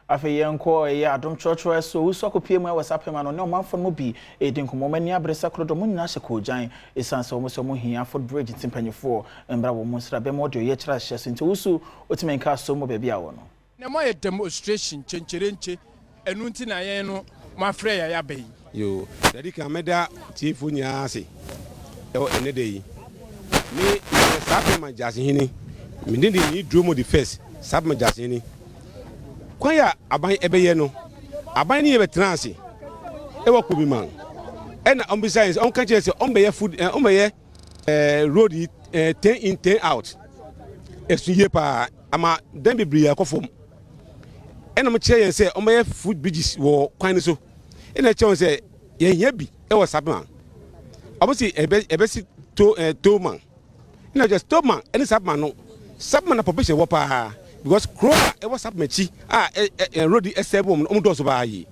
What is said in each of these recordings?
Afei yɛnkɔ ɛyɛ adom kyerɛkyerɛ so owusu akɔpie mu ɛwɔ Sapema no ne ɔmanfoɔ no mu bi ɛdi nkɔmmɔ. Wɔn ani abere sɛ kodoɔ mo nyinaa hyɛ koogyan ɛsiane sɛ wɔn sɛ wɔn hia foot bridge, nti mpanyinfoɔ mbra wɔn mu nsra bɛma wɔde ɔyɛ kyerɛ ahyɛ so. Nti owusu otumi nka so mu baabi a wɔ no. Na moayɛ demonstration kyenkyerenkye, ɛno nti na yɛn no moafrɛ yɛn aba yi. Yo, dadi kan mɛda tiefoɔ nyinaa ase ɛwɔ ɛnɛ da yi. Me meyɛ Sapema Gyasehene, me din de Nii Dromo the First, Sapema Gyasehene. Kwan a aban ɛbɛyɛ no, aban ne yɛ bɛtena ase ɛwɔ Kobiman, ɛna ɔmbisa yɛn sɛ ɔnka kyerɛ sɛ ɔmbɛyɛ food ɔmbɛyɛ road yi 10 in 10 out. Ɛso yie paa ama dan bebree akɔ fam. Ɛna ɔmo kyerɛ yɛn sɛ ɔmbɛyɛ foot bridges wɔ kwan no so. Ɛna ɛkyerɛ wɔn sɛ yɛhia bi ɛwɔ Sapema. Ɔmo si ɛbɛsi to Toman. Ɛna kyerɛ Toman ɛne Sapema no, Sapema na population wɔ paa because kuro a ɛwɔ Sapema akyi a ɛ ɛ road ɛsɛ wɔn no, ɔmo dɔɔso paa yie.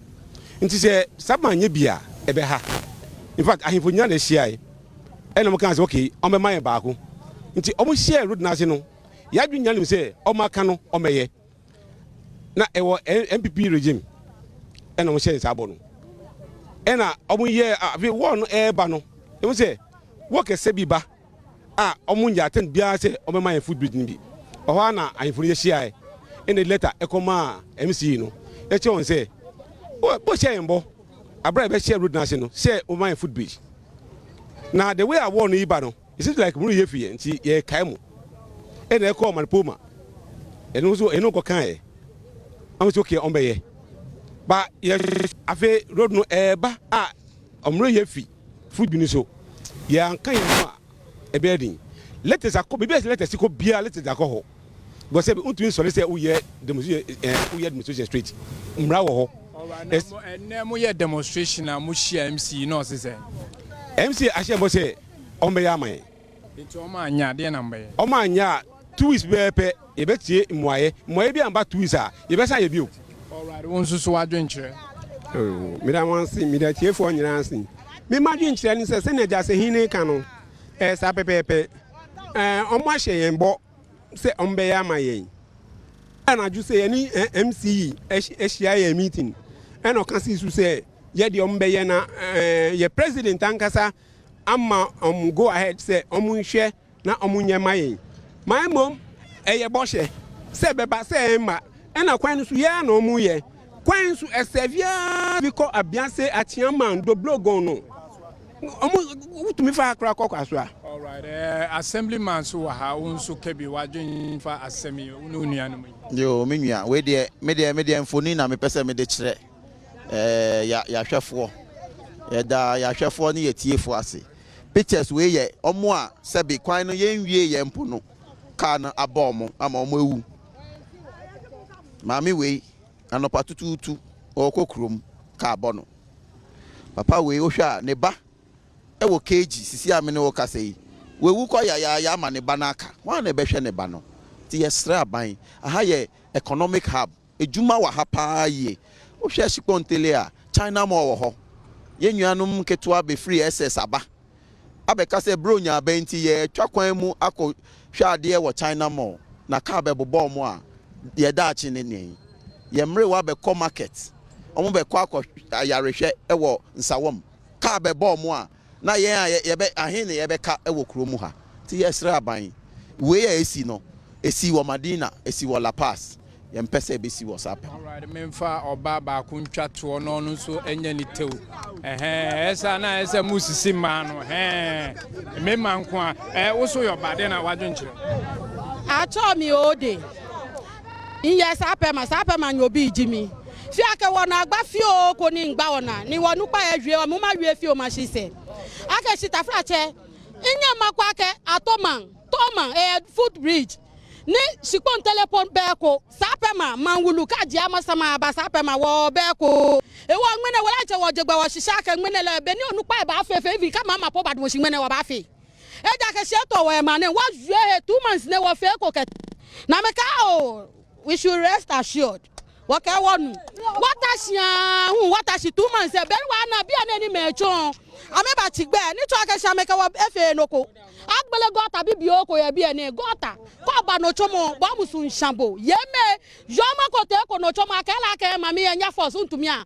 Nti sɛ Sapema nyɛ bi a, ɛbɛha. In fact, ahemfo nyinaa na ahyia yi. Ɛna ɔmo kaa sɛ okay, ɔmo bɛma yɛn baako. Nti ɔmo hyia road n'ase no, yɛadwene nyinaa nim sɛ ɔmo aka no ɔmo na ɛwɔ NPP regime ɛna ɔmo hyɛ nsa abɔ no. Ɛna ɔmo yɛ afei wɔɔ no ɛɛba no, ɛmu sɛ wɔɔ kɛse bi ba a ɔmo nya atɛn biara sɛ ɔmo bɛma yɛn foot bridge no bi. Ɔhɔ a na ahemfo no yɛhyia ɛna letter ɛkɔmaa MCE no, ɛkyerɛ wɔn sɛ bɔ hyɛ yɛn bɔ abira yɛbɛhyɛ road n'ase no sɛ ɔmo ma yɛn foot bridge. Na the way a wɔɔ no yi ba no, it seems like mo yɛ fi yɛ, nti yɛ kae mu. Ɛna ɛkɔɔ Manipoma, ɛno nso ɛno kɔ kan yɛ ɔmo sɛ okay, ɔmo bɛyɛ ba yɛ. Afei road no ɛɛba a ɔmo yɛ fi foot bridge so, yɛanka yɛn ho a, ɛbɛyɛ den. Letters akɔ baabi a letters kɔ biara, letters akɔ hɔ because sɛ ntumi nsɔre sɛ woyɛ demonstration, woyɛ demonstration straight, mmara wɔ hɔ. Ɛnɛ moyɛ demonstration a mohyia MC na ɔse sɛ MC ahyɛ bɔ sɛ ɔmo bɛyɛ ama yɛn. Nti ɔmo anya adeɛ na mbɛyɛ? Ɔmo anya a, 2 weeks bɛɛ pɛ yɛbɛtie mmuayɛ. Mmuayɛ bi amba 2 weeks a, yɛbɛsan yɛ bio. Alright, wo nso so wadwenkyerɛ? Meda mo ase, meda tiefoɔ nyinaa ase. Mema dwenkyerɛ ne sɛ sɛnea Gyasehene ka no, ɛyɛ saa pɛpɛɛpɛ. Ɔmo ahyɛ yɛn bɔ sɛ ɔmo bɛyɛ ama yɛn. Anadwo sɛ yɛne MCE ahyia yɛn meeting, ɛna ɔka si so sɛ yɛdeɛ ɔmo bɛyɛ, na yɛ president ankasa ama ɔmo go ahead sɛ ɔmo nhwɛ na ɔmo nyɛ ma yɛn. Maa mmom ɛyɛ bɔhyɛ sɛ bɛba sɛ ɛmma. Ɛna kwan no so yɛa na ɔmo yɛ kwan nso ɛsɛ viaa bi kɔ Abiase, Akyeaman, Doblogon no, ɔmo wotumi fa akora kɔ kwa so a. Alright, assemblyman so wɔ ha, wo nso ka bi wadwen fa asɛm yi, wo ne wo nuanom yi. Yo, me nua, wei deɛ me deɛ mfoni na mepɛ sɛ mede kyerɛ yɛahwɛfoɔ. Yɛda yɛahwɛfoɔ ne yɛtiefoɔ ase. Pictures wei yɛ ɔmo a sɛbi kwan no yɛnwie yɛn mpo no, kaa no abɔ ɔmo ama ɔmo ewu. Maame wei, anɔpa tutuutu ɔrekɔ kurom, kaa bɔ no. Papa wei, wohwɛ a, ne ba ɛwɔ KG sisi a me ne wo kasa yi, wewu kɔ yayaaya ama ne ba no aka wɔn a na ɛbɛhwɛ ne ba no. Nti yɛsrɛ aban, aha yɛ economic hub, edwuma wɔ ha paa yie. Wohwɛ Shikpontele a, China Mall wɔ hɔ. Yɛn nuanom nketewa bɛfiri SS aba abɛka sɛ buro nya aba, nti yɛtwa kwan mu akɔ hwɛ adeɛ wɔ China Mall na kaa bɛbobɔ ɔmo a yɛda akyi ne nea yɛn mmerewa bɛkɔ market, ɔmo bɛkɔ akɔ ayarehwɛ ɛwɔ Nsawam, kaa bɛbɔ ɔmo a, na yɛn a yɛbɛ ahen na yɛbɛka ɛwɔ kurom ha. Nti yɛsrɛ aban, wei a esi no, esi wɔ Madina, esi wɔ Lapaz, yɛmpɛ sɛ ebesi wɔ saa pɛ. Alright, memfa ɔba baako ntwa toɔ na ɔno nso nyɛ ne tew. Ɛhɛn, ɛsɛ na ɛsɛ mu sisi mmaa no. Ɛhɛn, mmarima nko a wo so yɛ ɔba, deɛ na wadwenkyerɛ? Atsɔ mi o de nyɛ Sapema. Sapema nye obi dzi mi fi ake wɔna agba fi o ko ni ŋgba wɔna ni wɔ nukpa yɛ wie mo ma wie fi o ma si sɛ ake si tafra tsɛ nye ma kɔ ake atɔman tɔman ɛyɛ foot bridge ni Shikpontele pon bɛɛ ko Sapema manwulu ka dzi amasama aba Sapema wɔ bɛɛ ko ewɔ ŋmene wòle dze wɔ dzegbe wɔ sisi ake ŋmene le be ni onukpa yɛ ba fefe ivi kama ama po ba dun si ŋmene wɔ ba fe edza ke sie tɔ wɔ ɛma ne wa zue he 2 months ne wɔ fe ko kɛ na me ka o. We should rest assured wɔkɛ wɔ nu wɔta sia hu wɔta si 2 months ɛ bɛn wa na bia ne ni mɛ tso ame ba tsi gbɛ ni tsɔ ake si ame ke wɔ efe noko. Agbele gɔta bi bio ko yɛ bi ene gɔta kɔ ba no tsomo bɔ musu nsambo yeme yɔma ko te ko no tsomo akɛla kɛ mami yɛ nya fɔ suntumi a.